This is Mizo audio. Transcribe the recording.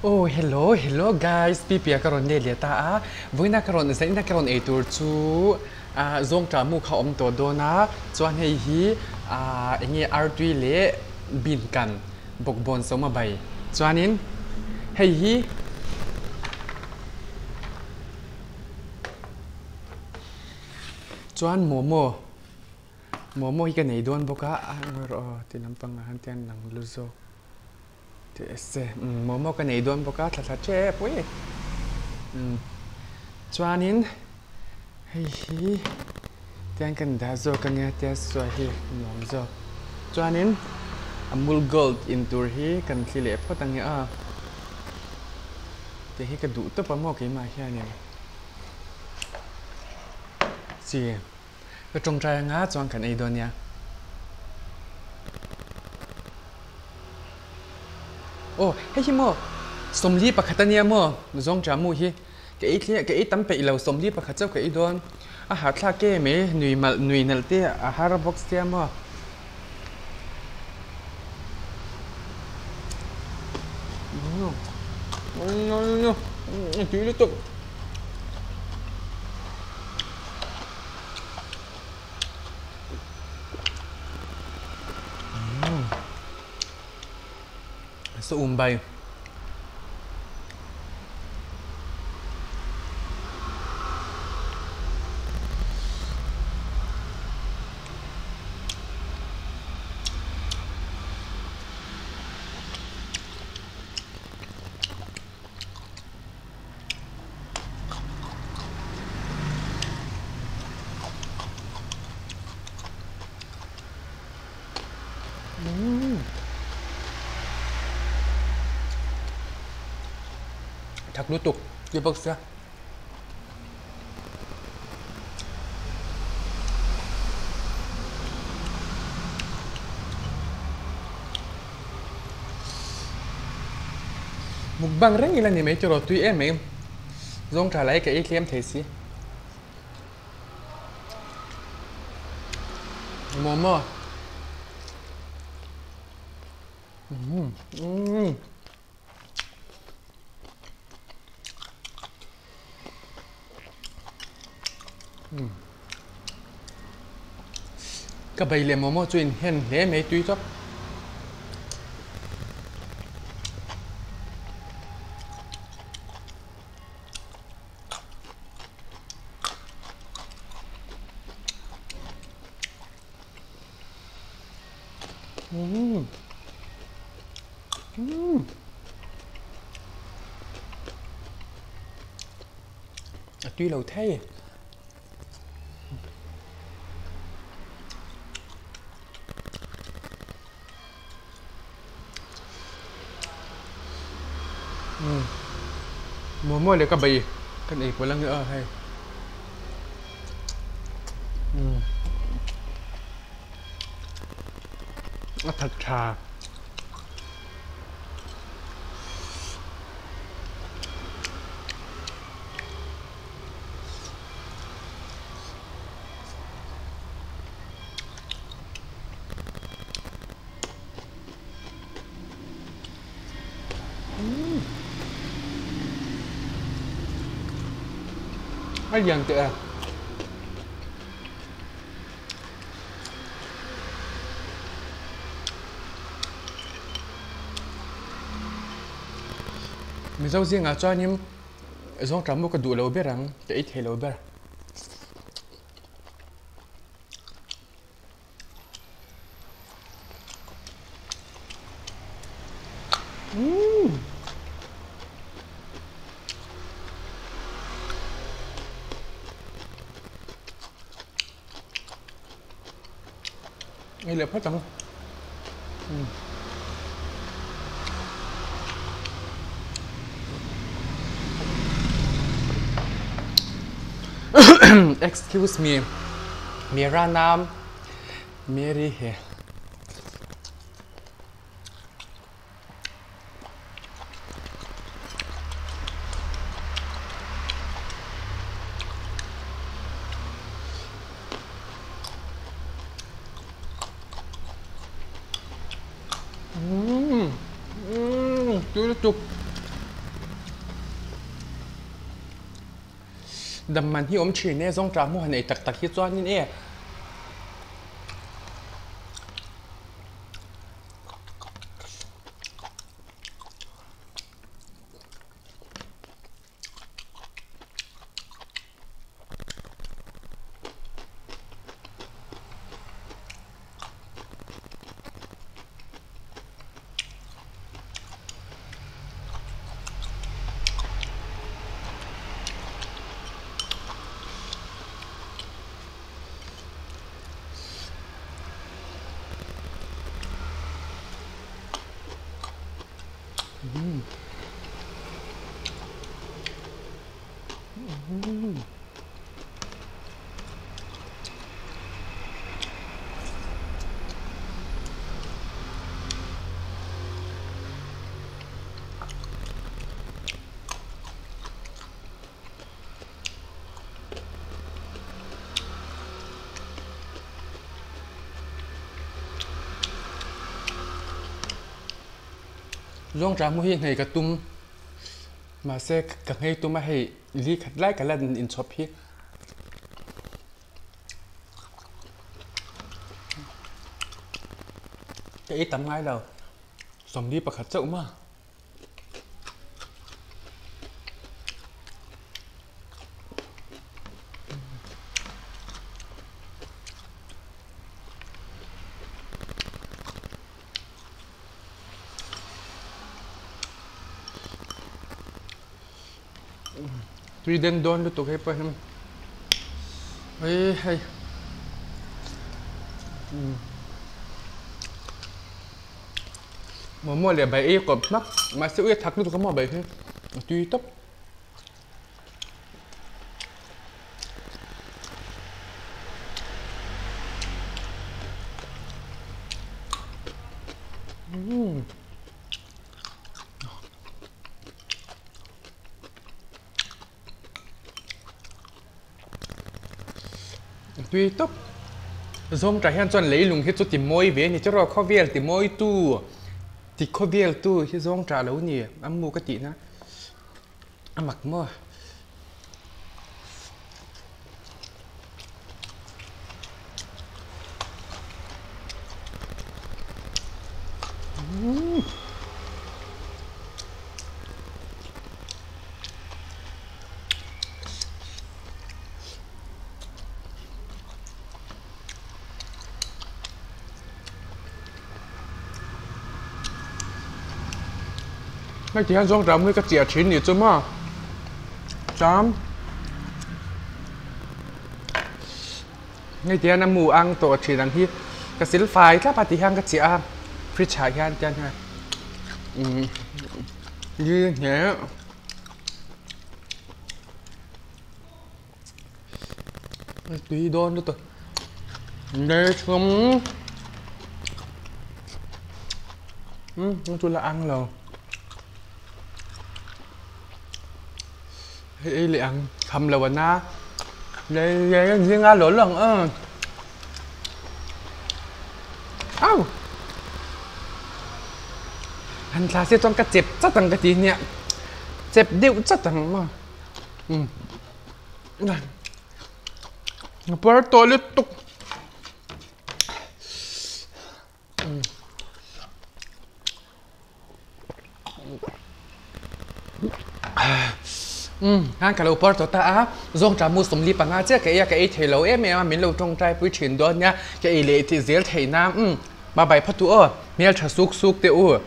Oh hello hello guys Pipia ka rawn let leh ta a vawiina ka rawn zaina ka rawn ei tur chu ah zawngṭah mu kha a awm tawh dawn a chuan hei hi ah eng nge artui leh bean kan bawkbawn sawma bai chuanin hei hi chuan momo momo hi ka nei dawn bawk a a rawh aw ti lampang ah hian tian lang lu zawk. Teh se umm momo ka nei dawn bawk a thla thla tep ui umm chuanin hei hi tiang kan dah zawk ania tia sawi hi nuam zawk chuanin amul gold in tur hi kan thli leh phawt ang e aw tih hi ka duh tawp a maw keimah hianin chi. Ka tawngtai anga chuan kan ei dawn nia. Aw hei hi maw 41 a nia maw zawngṭah mu hi ka ei thleng ka ei tam peih lo 41 chauh ka ei dawn a hahthlak em mai nui malh nui nalh te a har bawk sia maw. Tui lutuk. Sa um bai. Thak lutuk ti bawk sia. Mukbang reng ila ni mai tiraw tui em mai zawng tha lai ka ei tlem thei si. Momo. Umm. Ka bei leh momo chu in hen hle mai tui chawp. Umm. Umm. A tui lo thei. Umm. Momo leh ka bei kan ei pawlh ange aw hei. Umm. A that tha. A lian teh e. Mizo zingah chuanin zawngṭah mu ka duh lo ber ang, ka ei thei lo ber. Umm. Ei leh phawt ang. Umm. Excuse me. Mera naam Mary hai. Umm tui lutuk. Dam man hi awm thin e, zawngṭah hmuh han ei tak tak hi chuanin e. Zawngṭah hmu hi nghei ka tum mahse ka nghei tum a hei li khat lai ka la inchhawp hi. Ka ei tam ngai lo 40 pakhat chauh ma. Tui den dawn lutuk hei pawh hian hei hei momo leh bai ei kawp hmak mahse ui a thak lutuk a maw bai hi a tui tawp. Tui tawp. Zawngṭah hian chuan leilung hi chu ti mawi ve a ni tiraw khawvel ti mawi tu ti khawvel tu hi zawngṭah lo ni a mu ka tihna a mak maw. Hei ti hian zawng ram hi ka chiah thin nih chu maw chuan hei ti hian a mu ang tawh thin ang hi ka sil fai thlap a ti hian ka chiah a fridge ah hian tian hian umm li hneh. Tui dawn lutuk nei thum umm chu la ang lo hei ei leh ang kham lo a na lei lei a zing a lo lang a au han thla se chuan ka chep chat ang ka ti nia chep deuh chat ang maw umm. Par tawh lutuk. Khan ka lo par tawh ta a, zawngṭah mu 45 chiah ka ei a, ka ei thei lo em em a, min lo tawngtai pui thin dawn nia, ka ei leh tih zel theih nan bye bye phawt u aw, hmelṭha suk suk teh u.